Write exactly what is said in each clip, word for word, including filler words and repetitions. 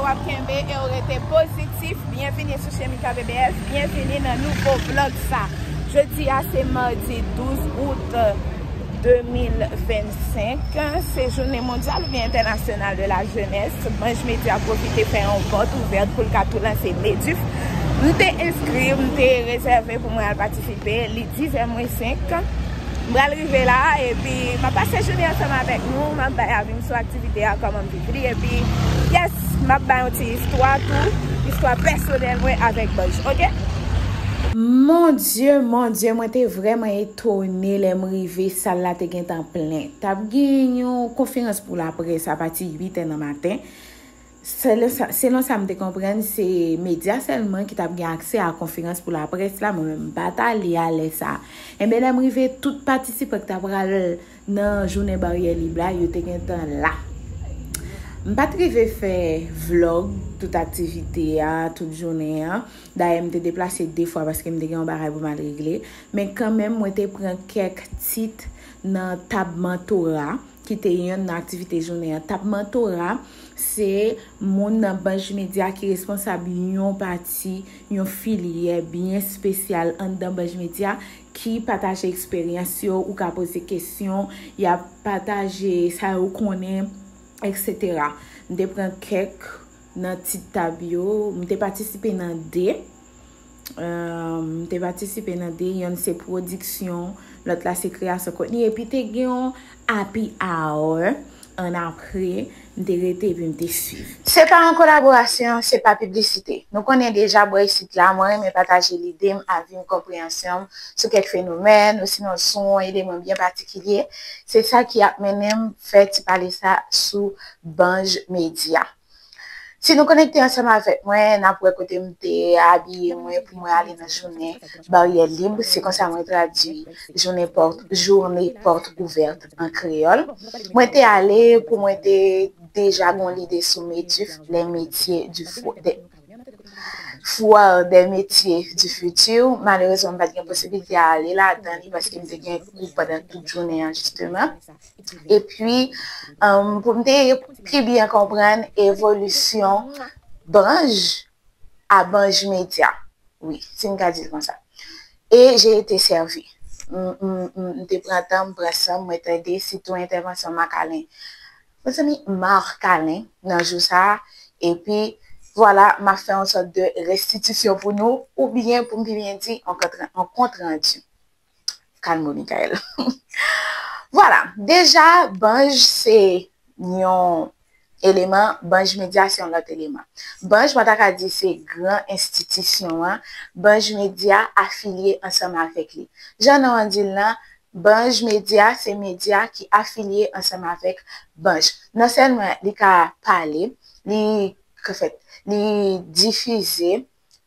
W ap kenbe e w rete pozitif. Byenvini sou Chemika B B S. Byenvini nan nouvo vlog sa. Jodi a se madi douz out de mil vennsenk. Se jounen mondyal oubyen entènasyonal de la jenès. Banj Medya pwofite fè yon pòt ouvèt pou l ka tou lanse Medif. M te enskri, m te rezève pou mwen al patisipe. Li dizè mwen senk. M pral rive la, epi m ap pase jounen ansanm avèk nou. M ap bay avi m sou aktivite a, kòman m viv li, epi, yes, m ap bay yon ti istwa tou, istwa pèsonèl mwen avèk Banj, oke? Mon Dye, mon Dye, mwen te vrèman etone lè m rive, sal la te gentan plen. T ap gen yon konferans pou laprès apati uit è nan maten. Selon sa, selon sa m te konprann, se medya sèlman ki t ap gen aksè a konferans pou laprès la, mwen menm m pa t ale a lè sa. Enben, lè m rive, tout patisipan ki t ap pral nan jounen baryè lib la, yo te gentan la. M pa t rive fè vlog tout aktivite a, tout jounen an. Dayè, m te deplase de fwa paske m te gen yon bagay pou m al regle. Men kanmenm, mwen te pran kèk tit nan tab mantora, ki te yonn nan aktivite jounen an. Tab mantora, se moun nan Banj Medya ki responsab yon pati, yon filyè byen espesyal anndan Banj Medya ki pataje eksperyans yo, ou ka poze kesyon, y ap pataje sa yo konnen, etsetera. M te pran kèk nan tit tab yo, m te patisipe nan de. Euh, m te patisipe nan de, yonn se pwodiksyon, lòt la se kreyasyon kontni, epi te gen yon happy hour annapre, m te rete epi m te swiv. Se pa yon kolaborasyon, se pa piblisite. Nou konnen deja bò isit la, mwen renmen pataje lide m, avi m, konpreyansyon m sou kèk fenomèn, osinon sou yon eleman byen patikilye. Se sa ki ap mennen m fè ti pale sa sou Banj Medya. Si nou konekte ansanm avèk mwen, n ap wè kote m te abiye mwen pou mwen ale nan jounen baryè lib. Se konsa mwen tradui jounen pòt, journée porte ouverte an kreyòl. Mwen te ale pou mwen te deja gon lide sou Medif, les métiers du fou-, des, Foire des métiers du futur. Malerezman, m pa t gen posiblite a ale ladan li paske m te gen kou pandan tout jounen an, jisteman. Epi, um, pou m te pi byen konprann evolisyon Banj a Banj Medya. Wi, si m ka di l konsa. Et j'ai été servie. M, m, m, m te pran tan, m pran san, mwen tande, sitou entèvansyon Marc Alain. Mezanmi, Marc Alain, nan jou sa a, epi, vwala, m ap fè yon sòt de restitisyon pou nou, oubyen, pou m pi byen di, yon kont, yon kont randi. Kalmo, Mikael. Vwala, deja, Banj se yon eleman, Banj Medya se yon lòt eleman. Banj, mwen ta ka di se gran enstitisyon an, Banj Medya afilye ansanm avèk li. Jan non an di l lan, Banj Medya se medya ki afilye ansanm avèk Banj. Non sèlman li ka pale, li, an fèt, li difize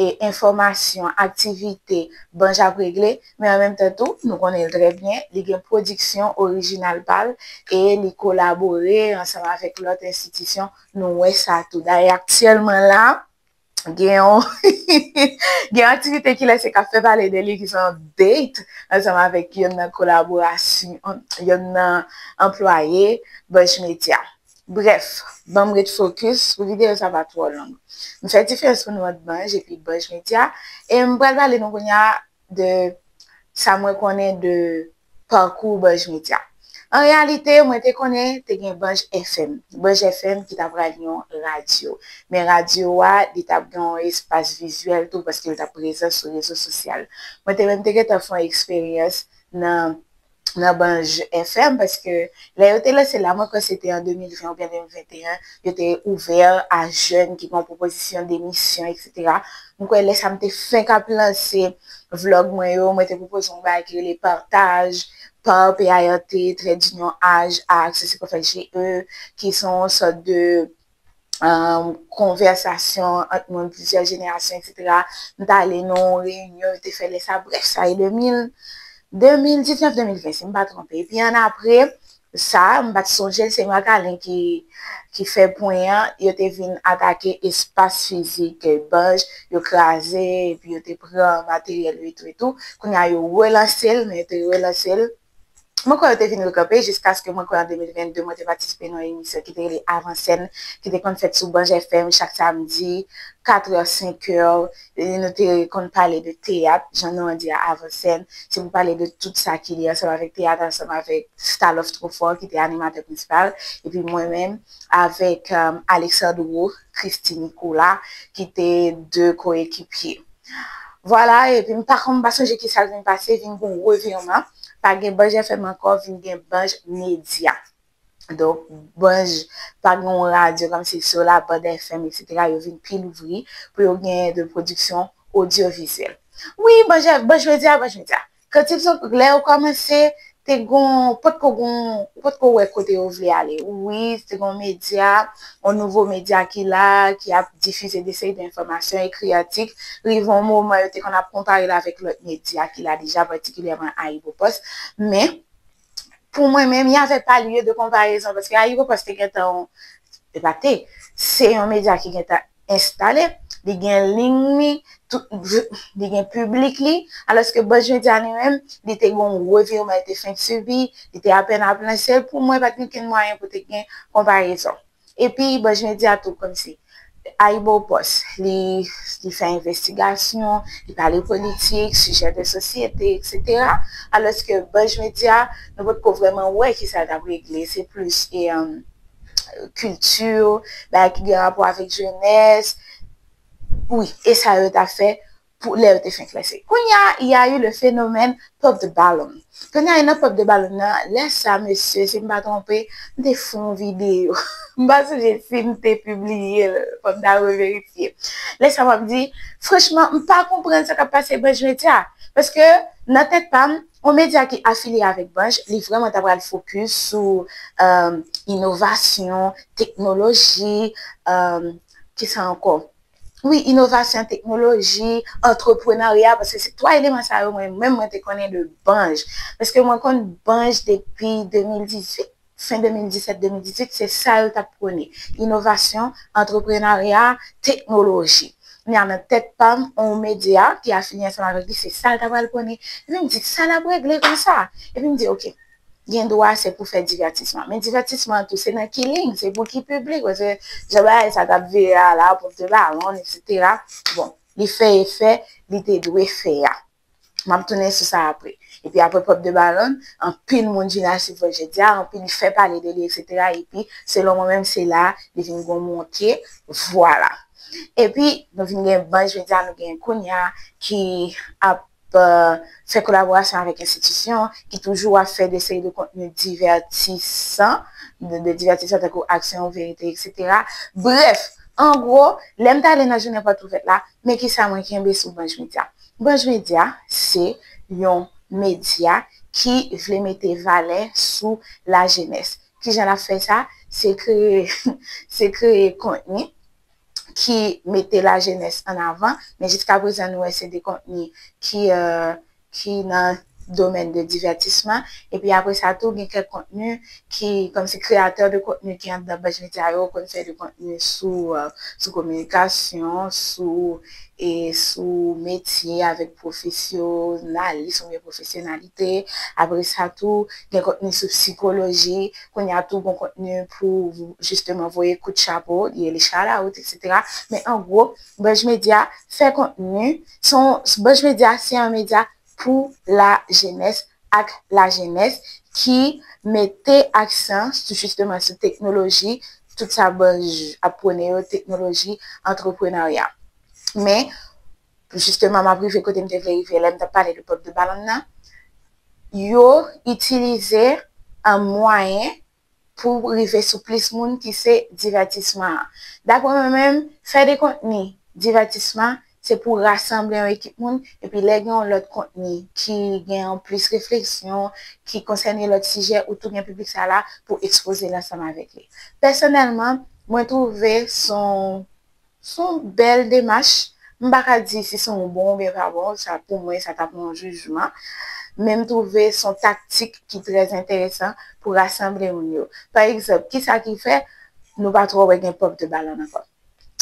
e enfòmasyon, aktivite Banj ap regle, men an menm tan tou, nou konnen l trè byen, li gen pwodiksyon orijinal pa l e li kolabore ansanm avèk lòt enstitisyon. Nou wè sa tou. Dayè, aktyèlman la, gen yon, gen yon aktivite ki lèse k ap fè pale de li, ki se yon date ansanm avèk yonn nan kolaborasyon, yonn nan anplwaye Banj Medya. Brèf, ban m ret fokis pou videyo sa pa twò long. M fè diferans pou nou ant Banj epi Banj Medya, e m pral pale nou kounye a de sa mwen konnen de pakou Banj Medya. An reyalite, mwen te konnen te gen Banj F M. Banj F M ki ta pral yon radyo. Men radyo a, li t ap gen yon espas vizyèl tou paske l t ap prezan sou rezo sosyal. Mwen te menm te gentan fè yon eksperyans nan, nan Banj F M paske lè yo te lanse l la, mwen kwè se te an de mil ven oubyen de mil venteyen, yo te ouvè a jèn ki gen yon pwopozisyon demisyon, etsetera. Mwen kwè lè sa m te fenk ap lanse vlog mwen yo, mwen te pwopoze yon bagay ki rele partaj, par, P A R T, trait d'union, age, axe, se pou fè G E, ki se yon sòt de, um, konvèsasyon ant moun plizyè jenerasyon, etsetera. M t ale nan yon reyinyon, yo te fè lè sa, brèf, sa e de mil, de mil diznèf, de mil ven, si m pa twonpe. Epi annapre, sa, m pa t sonje l, se Marc Alain ki, ki fè pwen an, yo te vin atake espas fizik Banj, yo kraze, epi yo te pran materyèl yo etou, etou. Kounye a, yo relanse l, men yo te relanse l Mwen kwè yo te vin rekanpe jiskaske mwen kwè an de mil vennde mwen te patisipe nan yon emisyon ki te rele Avan Sèn, ki te konn fèt sou Banj F M chak samdi, katrè, senkè, e nou te konn pale de teyat, jan non an di a, Avan Sèn, se pou pale de tout sa ki lye ansanm avèk teyat, ansanm avèk Stalov Trofort ki te animatè prensipal, epi mwen menm avèk um, Alexandro Christy Nicolas ki te de koekipye. Vwala, epi m pa konn, m pa sonje kisa k vin pase, vin gon revirman, pa gen Banj F M ankò, vin gen Banj Medya. Donk, Banj pa gen yon radyo kòmsi sou la, Banj F M, etsetera, yo vin pi louvri pou yo gen de pwodiksyon odyovizyèl. Wi, Banj, Banj Medya, Banj Medya. Kantik sa, lè yo kòmanse, te gon, potko gon, potko wè kote yo vle ale. Wi, te gon medya, yon nouvo medya ki la, ki ap difize de seri de enfòmasyon, ekri atik. Rive yon moman, yo te konn ap konpare l avèk lòt medya ki la deja, patikilyèman Ayibopost. Men, pou mwen menm, y avait pas lieu de comparaison, paske Ayibopost te gentan, e pa te, se yon medya ki gentan enstale, li gen liy li, tout, li gen piblik li, alòske Banj Medya li menm, li te gen yon revirman, li te fenk sibi, li te apèn ap lanse l, pou mwen, pa t gen okenn mwayen pou te gen konparezon. Epi, Banj Medya tou, kòmsi, Ayibopost, li, li fè envestigasyon, li pale politik, sijè de sosyete, etsetera. Alòske Banj Medya, nou potko vrèman wè kisa l t ap regle, se plis, e, um, kilti, bagay ki gen rapò avèk jenès. Wi, e sa yo t ap fè pou lè yo te fenk lanse. Kounye a, il y a eu le phénomène Pop the Balloon. Kounye a, nan Pop the Balloon nan, lè sa, mesye, si m pa twonpe, m te fè yon videyo. M pa sonje si m te pibliye l, fò m ta reverifye. Lè sa, m ap di, franchman, m pa konprann sa k ap pase Banj Medya. Paske, nan tèt pa m, yon medya ki afilye avèk Banj, li vrèman ta pral fokis sou, um, inovasyon, teknoloji, um, kisa ankò? Wi, inovasyon, teknoloji, antreprenarya, paske se twa eleman sa yo mwen menm mwen te konnen de Banj. Paske mwen konn Banj depi de mil dizuit, fen de mil disèt, de mil dizuit, se sa yo t ap pwone. Inovasyon, antreprenarya, teknoloji. Kounye a nan tèt pa m, yon medya ki afilye ansanm avèk li, se sa l ta pral pwone. Epi m di, sa l ap regle konsa? Epi m di, oke, gen dwa se pou fè divètisman. Men divètisman an tou, se nan ki liy, se pou ki piblik, paske jan bagay sa t ap vire a la, Pop the Balloon, etsetera. Bon, li fè efè, li te dwe fè a. M ap tounen sou sa apre. Epi apre Pop the Balloon, anpil moun vin al swiv Banj Medya, anpil fè pale de li, etsetera. Epi, selon mwen menm, se la, li vin gon monte, vwala. Epi, nou vin gen Banj Medya, nou gen kounye a ki ap, euh, fè kolaborasyon avèk enstitisyon, ki toujou ap fè de seri de kontni divètisan, de, de divètisan tankou Aksyon, Verite, etsetera. Brèf, an gwo, lè m t ale nan jounen pòt ouvèt la, men kisa mwen kenbe sou Banj Medya? Banj Medya, se yon medya ki vle mete valè sou lajenès. Kijan l ap fè sa? Se kreye, se kreye kontni ki mete lajenès an avan, men jiskaprezan nou wè se de kontni ki, euh, ki nan domèn de divètisman, epi apre sa tou gen kèk kontni ki, kòmsi kreyatè de kontni ki anndan Banj Medya yo konn fè de kontni sou, euh, sou kominikasyon, sou, e sou metye avèk pwofesyonalis oubyen pwofesyonalite. Apre sa tou, gen kontni sou sikoloji. Kounye a tou, gen kontni pou jisteman voye kout chapo, li rele shout out, etsetera. Men an gwo, Banj Medya fè kontni, se yon, Banj Medya se yon medya pou lajenès, ak lajenès ki mete aksan sou, jisteman, sou teknoloji, tout sa Banj ap pwone yo, teknoloji, antreprenarya. Men, jisteman, m ap rive kote m te vle rive lè m t ap pale de Pop the Balloon nan. Yo itilize an mwayen pou rive sou plis moun ki se divètisman an. Daprè mwen menm, fè de kontni divètisman, se pou rasanble yon ekip moun, epi lè gen yon lòt kontni ki gen yon plis refleksyon, ki konsène lòt sijè, ou tou gen piblik sa la pou ekspoze l ansanm avèk li. Pèsonèlman, mwen twouve se yon, se yon bèl demach. M pa ka di si se yon bon oubyen pa bon, sa pou mwen, sa t ap yon jijman. Men m twouve se yon taktik ki trè enteresan pou rasanble moun yo. Pa egzanp, kisa ki fè nou pa twò wè gen Pop the Balloon ankò?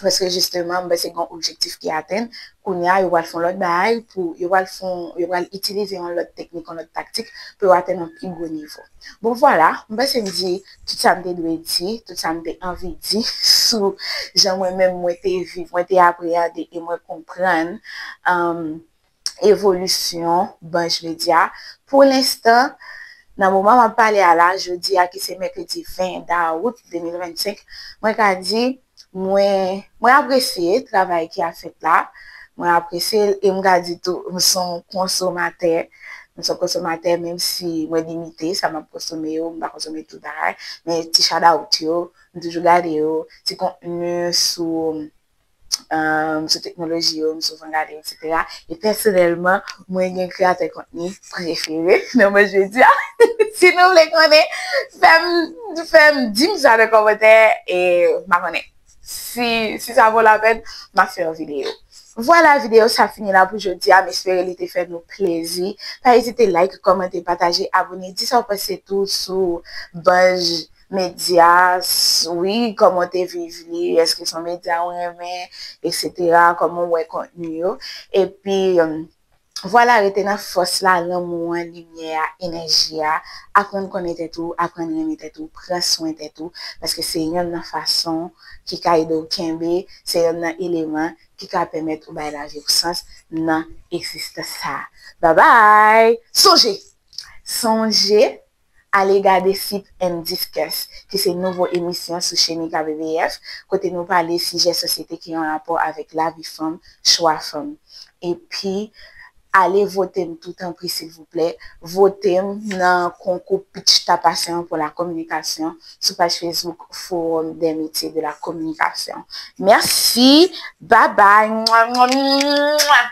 Paske jisteman, m panse gen yon objektif ki atenn. Kounye a, yo pral fè yon lòt bagay pou, yo pral fè yon, yo pral itilize yon lòt teknik, yon lòt taktik pou yo atenn yon pi gwo nivo. Bon, vwala, m panse m di tout sa m te dwe di, tout sa m te anvi di sou jan mwen menm mwen te viv, mwen te apreyande e mwen konprann, um, evolisyon Banj Medya. Pou lenstan, nan moman m ap pale a la, jodi a ki se mèkredi ven dawout de mil vennsenk, mwen ka di, mwen, mwen apresye travay ki ap fèt la. Mwen apresye l e m ka di tou, m se yon konsomatè. M se yon konsomatè, menm si mwen limite sa m ap konsome yo, m pa konsome tout bagay. Men ti shout out yo, m toujou gade yo. Ti kontni sou, um, sou teknoloji yo, m souvan gade, etsetera. E pèsonèlman, mwen gen kreyatè kontni prefere nan Banj Medya. Si nou vle konnen, fè m, fè m, di m sa nan kòmantè, e m pa konnen. Si, si sa vo lapèn, m ap fè yon videyo. Vwala, videyo sa fini la pou jodi a. M espere li te fè nou plezi. Pa ezite like, kòmante, pataje, abone. Di sa w panse tou sou Banj Medya, s-, wi, kòman w te viv li, èske se yon medya ou renmen, etsetera, kòman w wè kontni yo. Epi, um, vwala, rete nan fòs la, lanmou an, limyè a, enèji a, aprann konnen tèt ou, aprann renmen tèt ou, pran swen tèt ou, paske se yonn nan fason ki ka ede w kenbe, se yonn nan eleman ki ka pèmèt ou bay lavi w sans nan egzistans sa a. Babay! Sonje! Sonje! Ale gade Sip and Discuss, ki se nouvo emisyon sou Chemika B B F, kote nou pale sijè sosyete ki an rapò avèk lavi fanm, chwa fanm. Epi, ale vote m tou, tanpri, silvouplè. Vote m nan konkou Pitch Ta Passion pour la communication sou paj Facebook Forum des Métiers de la Communication. Mèsi. Babay. Mwa, mwa, mwa.